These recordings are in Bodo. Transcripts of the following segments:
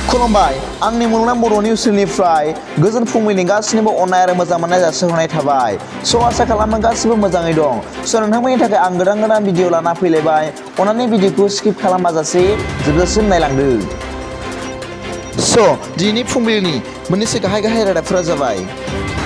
खुलुमबाय आंनि मुलुगनां बर' निउस चेनेलनिफ्राय गोजोन फुंबिलिनि गासिनिबो अननाय आरो मोजां मोननाय जासिहरनाय थाबाय। आसा खालामो गासिबो मोजाङै दं। नोंथांमोननि थाखाय आं गोदान भिडिअ लाना फैलायबाय। अन्नानै भिडिअखौ स्किप खालामाजासे जोबजासिम नायलांदो। दिनै फुंबिलिनि मोननैसो गाहाय रादाबफोरा जाबाय।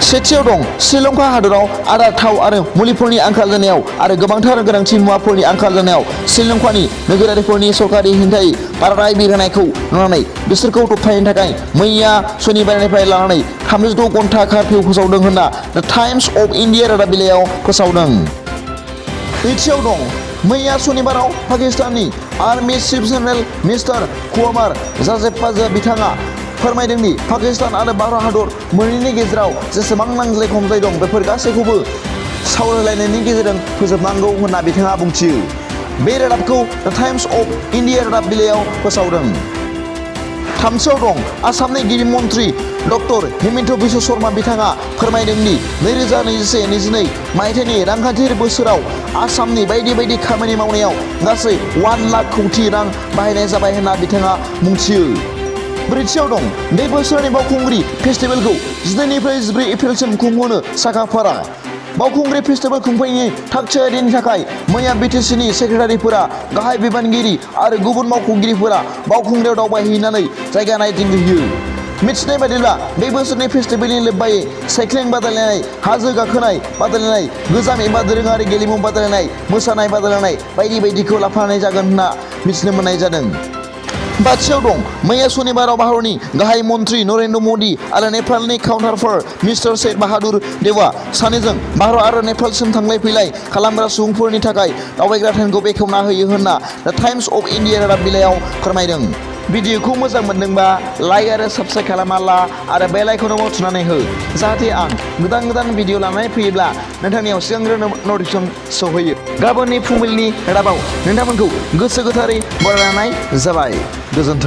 सेथियाव दं श्रीलंका हादराव आदार थाव आरो मुलिफोरनि आंखाल जानायाव आरो गोबांथार गोनांथि मुवाफोरनि आंखाल जानायाव श्रीलंकानि नोगोरारिफोरनि सरकारि हेंथायै बाराद्राय बिरहोनायखौ नुनानै बिसोरखौ दबथायनो थाखाय मैया सनिबारनिफ्राय लानानै 36 घन्टा कारफिउ फोसावदों होनना द टाइम्स अफ इन्डिया रादाब बिलाइयाव फोसावदों। नैथियाव दं मैया सनिबाराव पाकिस्ताननि army chief general mister Qamar Javed बिथाङा फोरमायदों दि पाकिस्तान आरो भारत हादर मोननैनि गेजेराव जेसेबां नांज्लाय खमज्लाय दं बेफोर गासैखौबो सावरायलायनायनि गेजेरजों फोजोबनांगौ होनना बिथाङा बुंथियो। बे रादाबखौ द टाइम्स अफ इन्डिया रादाब बिलाइयाव फोसावदों। थामथियाव दं आसामनि गिबि मन्थ्रि डक्टर हिमन्त बिस्व शर्मा बिथाङा फोरमायदों दि 2021-22 मायथाइनि रांखान्थियारि बोसोराव आसामनि बायदि खामानि मावनायाव गासै 1 लाख कौटि रां बाहायनाय जाबाय होनना बिथाङा बुंथियो। ब्रैथियाव दं बे बोसोरनि बावखुंग्रि फेस्टिभेलखौ 12निफ्राय 14 एप्रिलसिम खुंहोनो साखाफारा। बावखुंग्रि फेस्टिभेल खुंफैनायनि थागथियारिनि थाखाय मैया बिटिसिनि सेक्रेटारिफोरा गाहाय बिबानगिरि आरो गुबुन मावख'गिरिफोरा बावखुंग्रियाव दावबायहैनानै जायगा नायदिंहैयो। मिथिनाय बायदिब्ला बे बोसोरनि फेस्टिभेलनि लोब्बायै साइक्लिं बादायलायनाय, हाजो गाखोनाय बादायलायनाय, गोजाम एबा दोरोङारि गेलेमु बादायलायनाय, मोसानाय बादायलायनाय बायदिखौ लाफानाय जागोन होनना मिथिनो मोननाय जादों। बाथियाव दं मैया सनिबाराव भारतनि गाहाय मन्थ्रि नरेन्द्र मदि आरो नेपालनि काउन्टारपार्ट मिस्टार सैयद बाहादुर देवा सानैजों भारत आरो नेपालसिम थांलाय फैलाय खालामग्रा सुबुंफोरनि थाखाय दावबायग्रा ट्रेनखौ बेखेवना होयो होनना द टाइम्स अफ इन्डिया रादाब बिलाइयाव फोरमायदों। भिडिअखौ मोजां मोनदोंबा लाइक आरो साबस्क्राइब खालामना ला आरो बेल आइकनआव थुनानै हो जाहाथे आं गोदान भिडिअ लानानै फैयोब्ला नोंथांनियाव सिगांग्रो नटिफिकेसन सौहैयो। गाबोननि फुंबिलिनि रादाबाव नोंथांमोनखौ गोसो गोथारै बरायनाय जाबाय। गोजोन्थों।